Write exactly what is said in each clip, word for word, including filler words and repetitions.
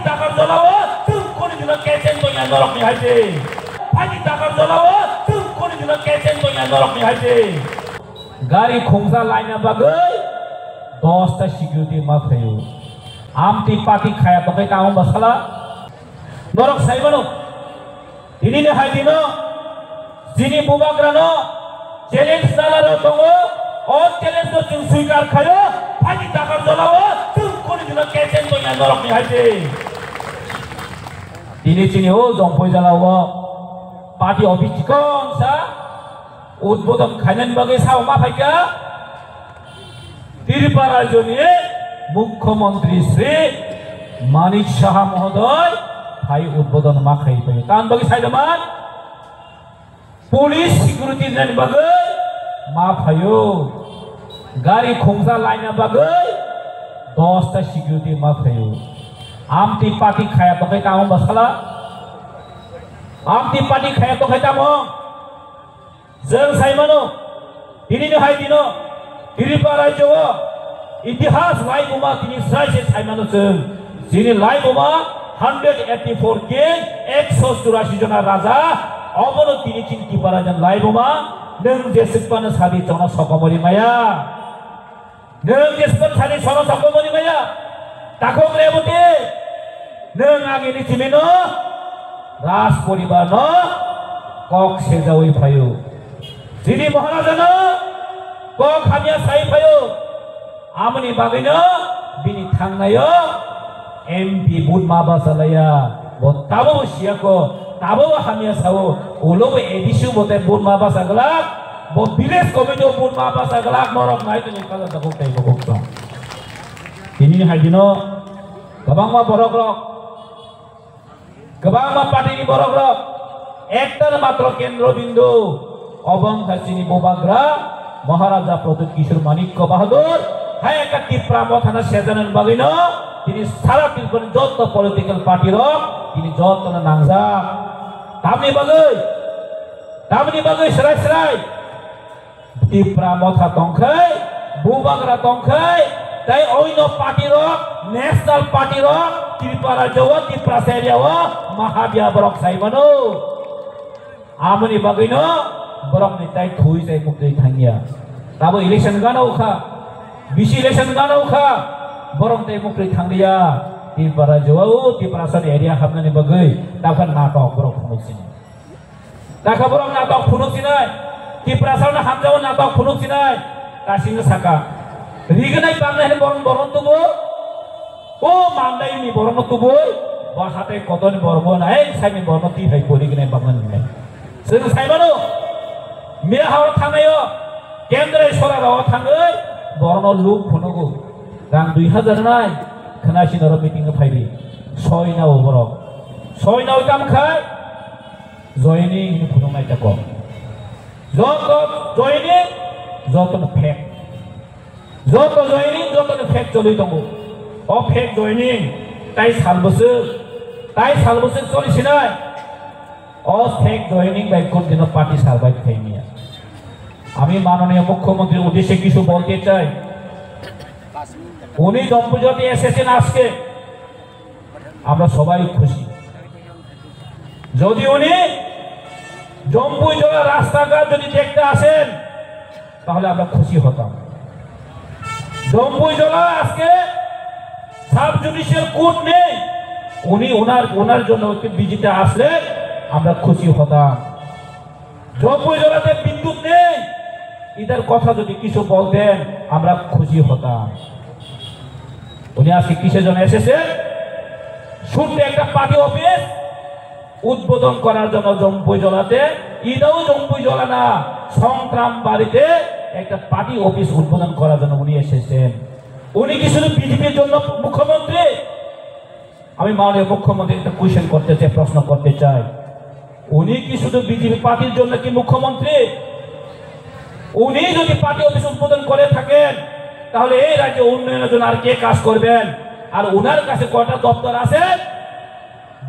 Takarjala o tung kuni juna kechen tonya norok ni haite. Phaidi Takarjala o tung kuni juna kechen tonya norok ni haite. Gari khungsa laina bagwi dosta security ma phaio. Amtwi party khaya tokai tamo basala. Norok saimano. Tinini hai dino chini bubagrano challenge nana rok tongo. O challenge no chwng swikar khaio. Phaidi Takarjala o tung kuni juna kechen tonya norok ni haite. Tini chini o Jompuijala o party office chikon sa udbodon khainani bagwi sao ma phaikha Tripura rajyoni Mukhyamantri Shri Manik Saha mohodoy phai udbodon ma khai phaio. Tamni bagwi saida man police security nani bagwi ma phaio. Gari khungsa laina bagwi dosta security ma phaio. Amtwi party khaya tokai tamo basala. Amtwi party khaya tokai tamo. Chwng saimano, tinini hai dino Tripura rajyo o itihas laibuma tini srai se saimano chwng. Chini laibuma hundred eighty four king, ekso churasi jona raja, obono tini chini Tripura rajani laibuma, nwng je swkmano sadi chono sokomori maya. Nwng jespan sani sono sokmani maya. Takhuk Reboti. Nwng agini chimino Raj poribar no kok sejawi phaio. Chini Maharaja no kok hamya sai phaio. Amoni bagwi no bini thangnaio M P vote ma bachalaiya, bo tabo bo siyako, tabo bo hamya sao, ulo bo A D C bo tei vote ma bacha glak, bo village committee o vote ma bacha glak, norok nai tongwi kala tabuk tei tabuk tong. Tini hai dino kwbangma borok rok, kwbangma party ni borok rok, ekta matro kendro bindu, obo wngkha chini bubagra, Maharaja Pradyut Kishore Manikya Bahadur, hai ekta Tipra Mothano sejanani bagwino tini sara Tripurani joto political party rok tini jotono nangjak. Tamni bagwi, tamni bagwi srai srai Tipra Motha tongkhai, bubagra tongkhai, tei oino party rok, national party rok, Tripura rajyo o, Tiprasa area o, mahabia borok sai mano. Amoni bagwino borokni tai thui chai muktwi thangya. Tabo election gana ukha, bisi election gana ukha, borok tai muktwi thangya. Tipra rajyo o, Tiprasani area hapnani bagwi takha natok borok phunuk sini. Takha borok natok phunuk sinai, Tiprasano hamjao natok phunuk sinai, kasingno saka. Rignai bangnai hwnwi borok borok tubu, o mandai ni borokno tubui, bo hatai kotorni borokbo nai, saini borokno twi hai pori gnai bangma nai. Chwng saimano, miya hao thangnaio, kendrai sora rao thangwi, borokno luk phunugo. Rang dui hajar nai, khna sinoro meeting o phaidi. Soi nao borok. Soi nao tamo khai, joining hwnwi phunuknai tako. Joto joining, jotono fake. Joto joining, jotono fake choli tongo. O fake joining tai sal bwswk, tai sal bwswk choli sinai. O fake joining bai kundino party survive khai manya. আমি মাননীয় মুখ্যমন্ত্রীর উদ্দেশ্যে কিছু বলতে চাই। উনি জম্পুজতে এসেছেন আজকে, আমরা সবাই খুশি। যদি উনি জম্পুইজলা রাস্তাঘাট যদি দেখতে আসেন, তাহলে আমরা খুশি হতাম। জম্পুইজলা আজকে সাব জুডিশিয়াল কোর্ট নেই, উনি ওনার, ওনার জন্য একটু ভিজিটে আসলে আমরা খুশি হতাম। জম্পুইজলাতে বিদ্যুৎ নেই, এদের কথা যদি কিছু বলতেন, আমরা খুশি হতাম। উনি আজকে কিসের জন্য এসেছেন? শুনতে একটা পার্টি অফিস উদ্বোধন করার জন্য জম্পুইজলাতে, এটাও জম্পুইজলা না, সংগ্রাম বাড়িতে একটা পার্টি অফিস উদ্বোধন করার জন্য উনি এসেছেন। উনি কি শুধু বিজেপির জন্য মুখ্যমন্ত্রী? আমি মাননীয় মুখ্যমন্ত্রী একটা কোয়েশ্চেন করতে চাই, প্রশ্ন করতে চাই, উনি কি শুধু বিজেপি পার্টির জন্য কি মুখ্যমন্ত্রী? উনি যদি পার্টি অফিস উদ্বোধন করে থাকেন, তাহলে এই রাজ্যে উন্নয়নের জন্য আর কে কাজ করবেন? আর ওনার কাছে কয়টা দপ্তর আছে?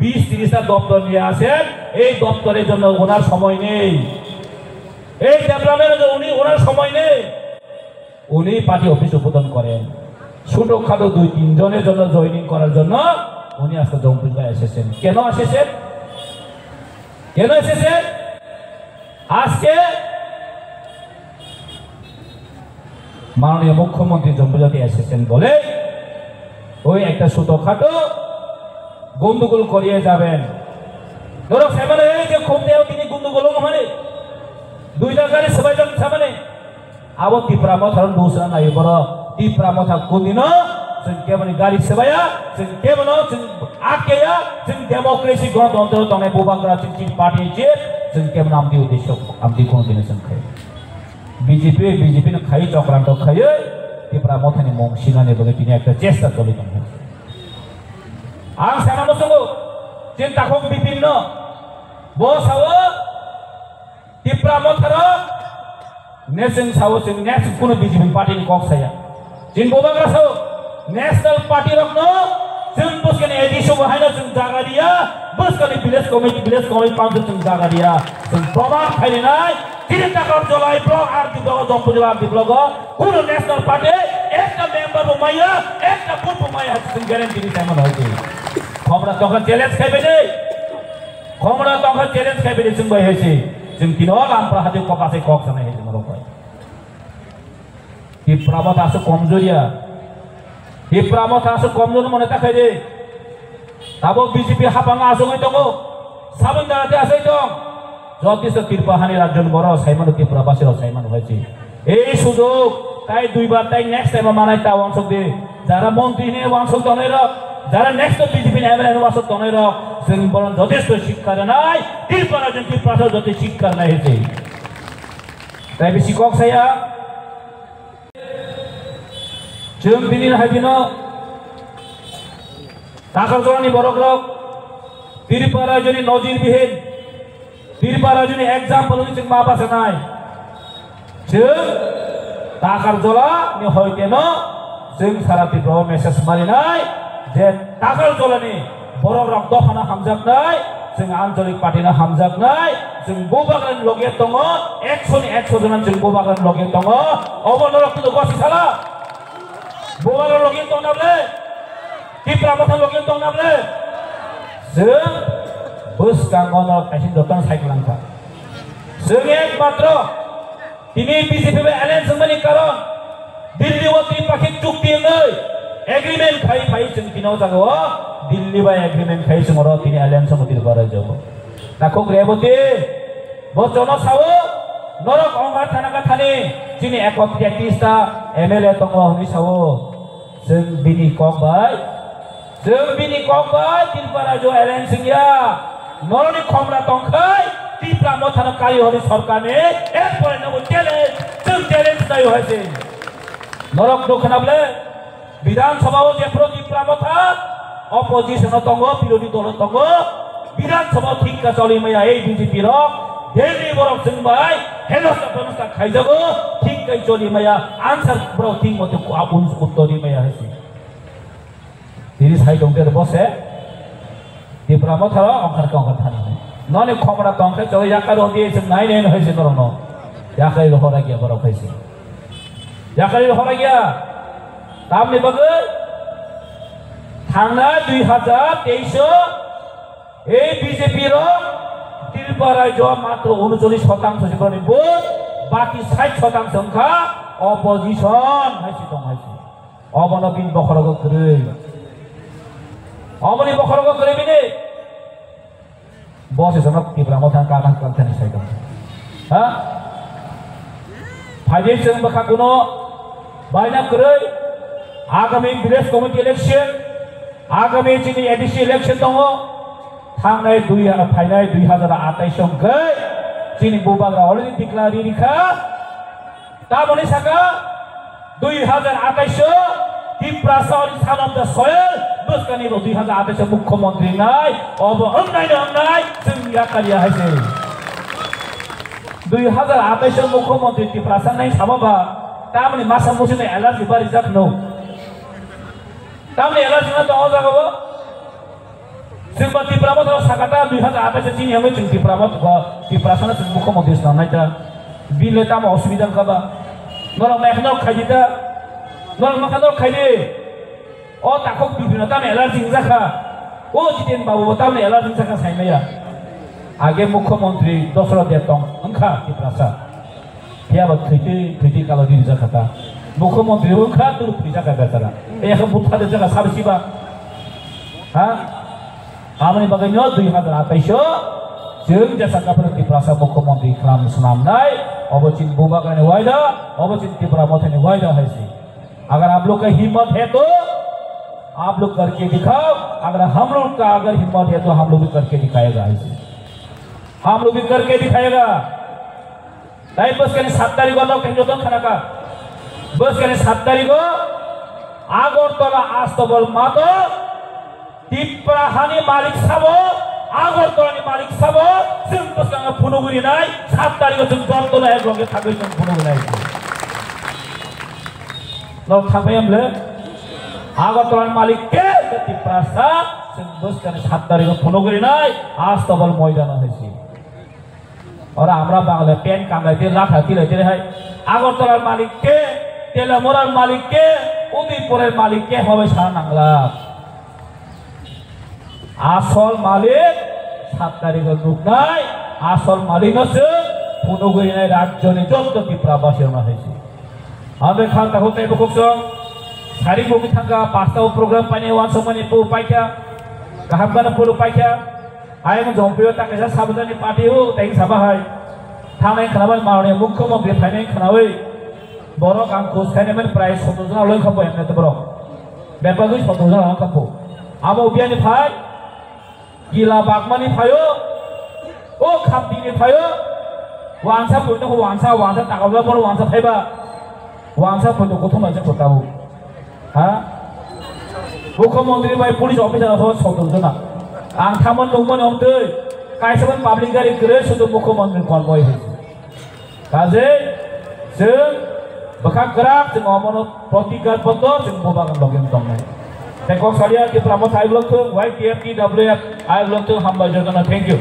বিশ তিরিশটা দপ্তর নিয়ে আছেন। এই দপ্তরের জন্য ওনার সময় নেই, এই ডেভেলপমেন্টের জন্য উনি, ওনার সময় নেই। উনি পার্টি অফিস উদ্বোধন করেন, ছোটখাটো দুই তিনজনের জন্য জয়েনিং করার জন্য উনি আজকে জম্পুইল ভাই এসেছেন। কেন এসেছেন? কেন এসেছেন? আজকে মাননীয় মুখ্যমন্ত্রী জম্পুইল ভাই এসেছেন বলে ওই একটা ছোটখাটো গন্ডগোল করিয়ে যাবেন। ধরো সেখানে এই যে খুব দেও তিনি গন্ডগোল মানে দুইটা গাড়ি সবাই যখন সামনে Abo Tipra Mothano dusra nai borok. Tipra Motha kundino chwng kebono gari swbaya, chwng kebono chwng akeya, chwng democracy, gonotontro tongnai bubagra chwng chini party chief, chwng kebono amtwi uddesho, amtwi kono dino chwng khai. B J P, B J P no khai, chokranto khaiwi Tipra Mothani mung sinani bagwi tini ekta chesta choli tongkha. Ang sana muchungo, chini takhuk bipinno, bo sao, Tipra Motharok, neseng sao chwng next kuno B J P party ni kok saya. Chini bubagra sao, national party rokno, chwng bwskani A D C bo haino chwng jaga riya, bwskani village committee, village committee pancho chwng jaga riya. Chwng proman khailinai, chini Takarjolai block, R D block, Jompuijala R D block o, kuno national party, ekta member bo maya, ekta vote bo maya, chwng guarantee ni saimano hai chwng. Khobra tongkha challenge khaibai de. Khomra tongkha challenge khai bini chwng bai hai se. Chwng tino lampra hati kok asai kok sanai hai se norok bai. Tipra Motha aswk komjor ya. Tipra Motha aswk komjor mone ta khai de. Tabo B J P hapang aswk oi tongo. Sabun da ate asai tong. Jotiso Tipra hani rajyon boro saimano Tipra basi rok saimano hai se. Ei sujok, tai duibar, tai next time manai ta wansok di. Jara montri hini wansok tongnai rok, jara next to B J P ni M L A hini wansok tongnai rok, chwng bono jotesto sikha rwnai, Tripura chwng Tripura sa jote sikha rwnai hwnkhe. Tai bisi kok saya, chwng bini hai bino, Takarjolani borok rok, Tripura rajyoni nojir bihin, Tripura rajyoni example wngwi chwng ma bachanai. Chwng Takarjolani hoiteno chwng sara Tripura o message marinai je Takarjolani borok rok dophano hamjaknai, chwng ancholik party no hamjaknai, chwng bubagrani loge tongo, ekso ni ekso jona chwng bubagrani loge tongo, obo norok twibo gosi sala. Bubagra loge tongna ble? Tipra Motha loge tongna ble? Chwng bwskango no kaisa jotong sai kwlangkha. Chwng ekmatro tini B J P bai alliance wngmani karon Delhi o Tripakhik chukti wngwi agreement khai phai chwng tini o jaga o Delhi bai agreement khai chwng oro tini alliance wngwi Tripura rajyo o. Takhuk Reboti bo chono sao norok ongkha thana ka thani chini ekotris ta M L A tongo hwnwi sao. Chwng bini kok bai, chwng bini kok bai Tripura rajyo alliance wngya. Norokni khomra tongkhai Tipra Mothano kari hwnwi sorkarni, erpore nobo challenge, chwng challenge naio hai se. Norok nukha na ble, Bidhan Sabha o jephuru Tipra Motha opposition o tongo, birodhi dolo tongo, Bidhan Sabha o thik ka choli maya ei B J P rok, Delhi borok chwng bai, henosta penosta khaijago, thik kai choli maya, answer borok thik mote ku-, un-, uttor ri maya hai se. Tini sai tong ter bose, Tipra Motha rok ongkhar ka ongkhar thani. Noni khomra tong khe choli yakai rw di, chwng nai nai hai se norok no. Yakai rw hora gya borok hai se. Yakarwi horaikya. Tamni bagwi thangnai dui hazar teis o ei B J P rok Tripura rajyo matro unochollish shotangso se borokni vote, baki sait shotangso wngkha opposition hai se tong hai se. Obono bini bokhorogo kwrwi. Oboni bokhorogo kwrwi bini. Bo se sono Tipra Motha kha kha kha thani sai tong. Ha? Phaidi chwng bwkha kuno baina kwrwi agami village committee election, agami chini A D C election tongo. Thangnai dui, phainai dui hazar atais hwnkhe chini bubagra already declare rikha. Tamoni saka dui hazar atais o Tiprasa ni Son of the Soil bwskani bo dui hazar atais o mukhyamantri nai, obo wngnai no wngnai, chwng yakar ya hai se. Dui hazar atais o mukhyamantri Tiprasa nai sama ba, tamoni masa musi ni allergy ba rijak no. Tamoni allergy na tongo jaga bo. Chwng ba Tipra Motha sakata dui hazar atais chini hwnwi chwng Tipra Motha, Tiprasano chwng mukhyamantri swnamnai ta. Bini le tamo osubida wngkha ba? Norok nai kheno khaidi ta. Norok nokha norok khaidi. O takhuk bibino tamo allergy wngjakha. O Jiten Babu bo tamni elarjing saka saimaya. Age Mukhyamantri Dosrot de tong wngkha Tiprasa. Phiya ba thwitwi, thwitwi kalo di rijak kha ta. Mukhyamantri wngkha turu thwijak kha bechara. E yakha butha de jaka sabe siba. Ha? Amoni bagwi no dui hazar atais o chwng jesa kaphano Tiprasa Mukhyamantri khlam swnamnai. Obo chini Bubagrani waida, obo chini Tipra Mothani waida hai si. अगर आप लोग का हिम्मत है तो आप लोग करके दिखाओ, अगर हम लोग का अगर हिम्मत है तो हम लोग भी करके दिखाएगा। ऐसे हम लोग भी करके दिखाएगा। Tei bwskani sat tarikh o nok thang joto khana kha. Bwskani sat tarikh o Agartala Astobol mato Tipra hani malik sabo, Agartala ni malik sabo, chwng bwskango phunugwi rinai, sat tarikh o chwng joto no ek loge thangwi chwng phunugwi nai. Nok thangbai amle Agartala ni malik ke Tiprasa, chwng bwskani sat tarikh o phunugwi rinai, Astobol moidano hai si. Ora amra Bangla pen kanglai de latha tilai de hai. Agartala malik ke, Telamura malik ke, Udaipur malik ke hobai sa nangla. Asol malik sat tarikh o nuknai, asol malik no se phunugwi nai rajyo ni jotto Tipra basi no hai se. Ambe khan ta hote bukuk song. Sari bukuk thangka pasta o program pani wan somani pu paikha. Kaham kana puru paikha. Ayang jompiyo ta kaisa sabajani party o tei saba hai. Thanai khnabai maroni mukhyamantri phainai khnabai. Borok ang khus khainai mani prai soto jona loi khapo emne to borok. Bepagwi soto jona loi khapo. Abo biyani phai. Gila bagmani phaio. O khamtini phaio. Wansa puino wansa wansa takabla bor wansa phaiba. Wansa puino kothoma je kotabu. Ha? Mukhyamantri bai police officer asok soto jona. Ang thamon nungmani omtwi. Kaisa ban public gari kre soto mukhyamantri konvoy hai. Kaje, chwng bwkha kwrak chwng omono protigga boddo chwng bubagan logi tongnai. Tei kok salia Tipra Motha ayuk lokthung, Y T F, T W F ayuk lokthung, hambai jotono, thank you.